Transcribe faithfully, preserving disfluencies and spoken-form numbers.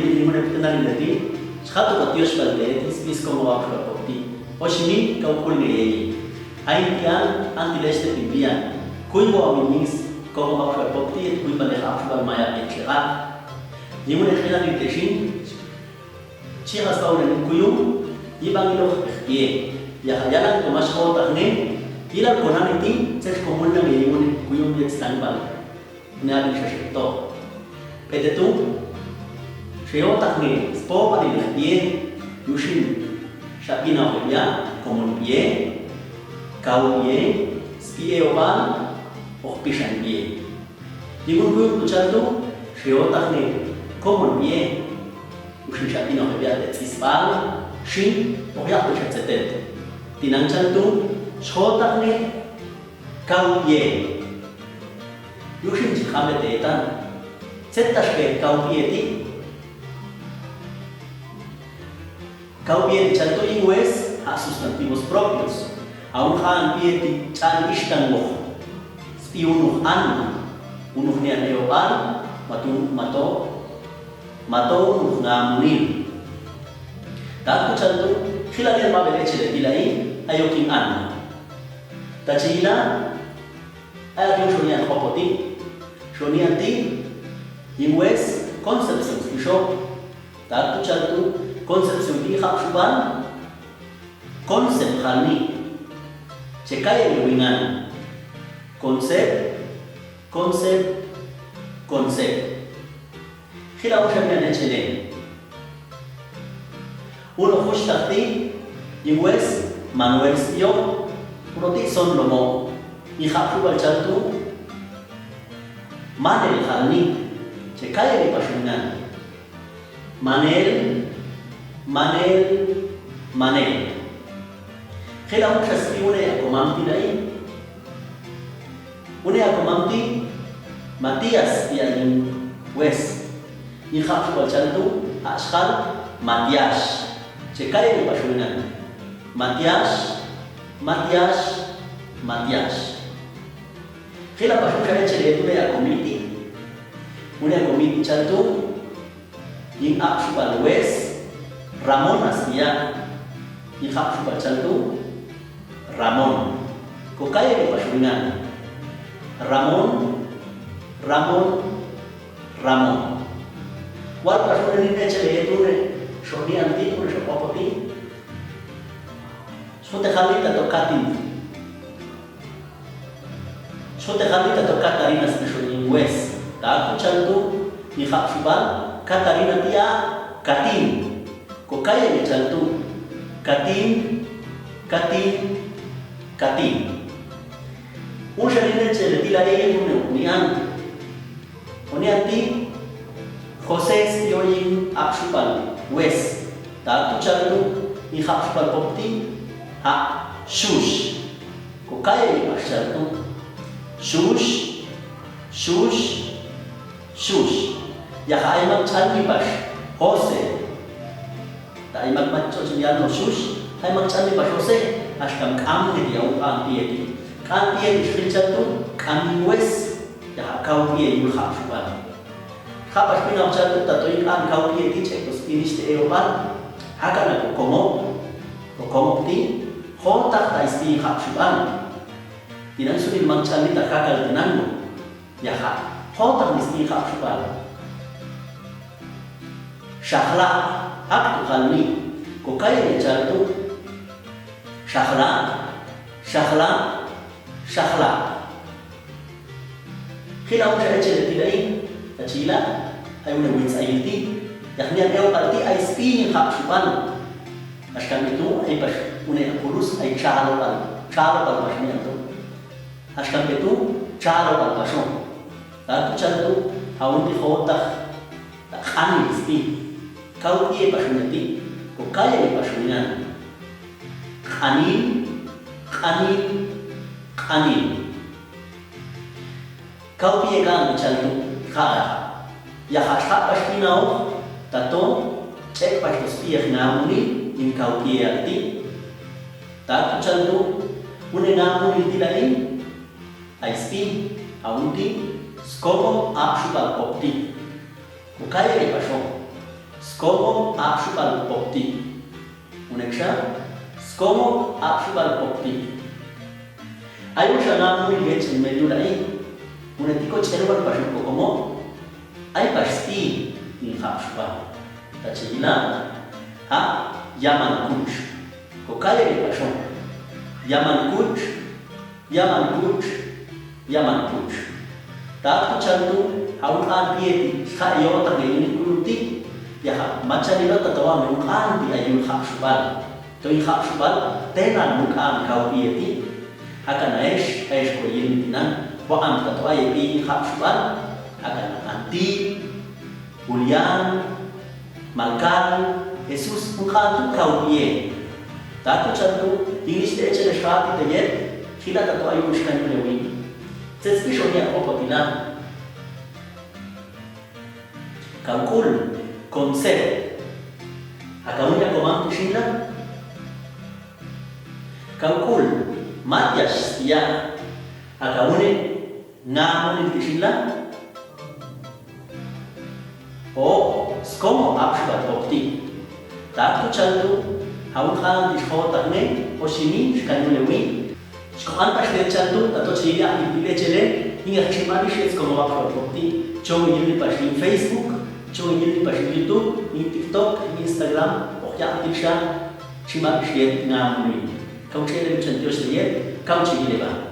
Ni mune pitenari lagi, satu kotios bal de, tis, tis, komo wak, kopi. O sini, kau kul ne yei. Ain tian, anti leste pimpian. Kui bo aminis, komo wak, kopi, kui bal de hap, bal maya, et cetera. Ni mune pitenari de sini, Cihas tau nani kuyung, ibang ilo ye. Ya, yalan ko mas kotak ne, ilal ko nani ti, ces komun nang ye mune kuyung ye sedang bal. Ne abin sasito. Pete tu, seyo tak ne, spo pali lah ye, yusin. Sapina ho ya, komun ye, kau ye, spie oban, oh pisan ye. Timun kuyuk tu can tu, seyo tak ne, komun ye. Usin sapina ho ya, te tis bal, sin, oh ya, tu setet. Tinang can tu, seyo tak ne, kau ye. Yusin si kame tetan. Setas ke kau ye ti. Kau pie ti can tu ing wes, hak substantivos propios. Aun haan pie ti can istan woh. Spi unuh an, unuh nian eo an, matu, mato, mato unuh ngamunin. Taku can tu, kila nian mabele cele bilai, ayo king an. Tacila, ayo king sonian kopoti, sonian ti, ing wes, konsep sensisyo. Taku can tu, konsep sumpi hak suban, konsep hal ni. Cekayo lewingan. Konsep, konsep, konsep. Kila usia ni ane cele. Uno hus takti, ing wes, Manuel Sio, uno ti son lomo. Ing hak suban can tu, manel hal ni. Cekayo di pasungan. Manel, manel, manel. Kila usia si une ako mamti dai. Une ako mamti, Matias, ya ing wes. Ing hak suban can tu, hak sekal, Matias. Cekayo di pasungan. Matias, Matias, Matias. Kila pas usia cele tu ya komiti. Une komiti can tu, ing hak suban wes, Ramon Astia. Ing hak suban can tu, Ramon. Ko kayo di pasungan. Ramon, Ramon, Ramon. Wal pasungan ni ne cele tu ne. Sonian ti, ne sopopoti. Sote kali tato katin. Sote kali tato Katarina sebeso ing wes. Taku can tu, ing hak suban, Katarina tia, katin. Ko kayo ne can tu. Katin, katin, katin. Usia ni ne cele ti lai ye mune unian. Onian ti, Jose Sio ing hak suban wes. Taku can tu, ing hak suban popti, hak sus. Ko kayo ni pas can tu. Sus, sus, sus. Ya ka ai mak can ni pas Jose. Ta ai mak maco cilian lo sus, ai mak can ni pas Jose. As kam kam ni dia uang pie di. Kam pie di sui can tu, kam wes. Ya, kau pie yu hak suban. Hak pas pinau can tu tato ikan kau pie ti cek bos pinis te eo pan. Haka na ko kongok. Ko kongok ti, hotak ta isti hak suban. Tinan sudin mang can ni ta kakal tinan mo. Ya hak. Hotak isti hak suban. Sahla, hak tu kan ni. Ko kayo ni can tu. Sahla, sahla, sahla. Kila usia cele ti lai, tacila, ai une wits ai ti, yak nian eo pal ti ai spi ni hak suban. As kami tu, ai pas une kurus, ai calo pal, calo pal pas nian tu. As kami tu, calo pal paso. Taku can tu, aun ti hotak, tak kani spi. Kau pie paso ni ti, ko kayo ni paso nian. Kanin, kanin, kanin. Kau pie kan can tu, ka. Ya ka sa pas pinau, tato, cek pas tos pie namu ni, ning kau pie arti. Taku can tu, une namu ni ti lai, ai spi, aun ti, skomo, ap supa kopti. Ko kayo ni paso. Skongo apsubal pokti. Mune sha, skongo apsubal pokti. Ayo sha nga mui ge cen medu lai. Mune tiko ceruan pas ko komo. Ai pas i ning apsubal. Tacilang ha Yaman Kuc. Ko kaye di pasong. Yaman Kuc, Yaman Kuc, Yaman Kuc. Tatu cantu, hau kan pie ti, sa iyo tak nge ini kuluti. Ya ha, macan ilo tatoa nge kan ti ayu apsubal. Toi apsubal, tenan mukaan kau pie ti. Haka naes, aes ko yin tinan, wa am tatoa ye pi apsubal. Haka na anti, Julian, Malkal, Jesus, mukaan tu kau pie. Tatu cantu, English de ecele shati te yet, hila tatoa ayu shkan lewi. Ses pisho ni ako potila. Kaukul, konsep. Akamunya komang tu sila. Kaukul, Matias, ya. Akamune, Nga muni ti sila. O, skongo apsubal pokti. Tatu cantu, hau kan ti sho tak ne, o sini, shkan lewi. Skongo an pas de cantu, tato cili ak di pile cele, ingat cima di skongo apsubal pokti. Cong ini pas di Facebook, cong ini pas di YouTube, di TikTok, di Instagram, pokoknya aktif sha, cima di nga muni. Kau cele cantu seliet, kau cili leba.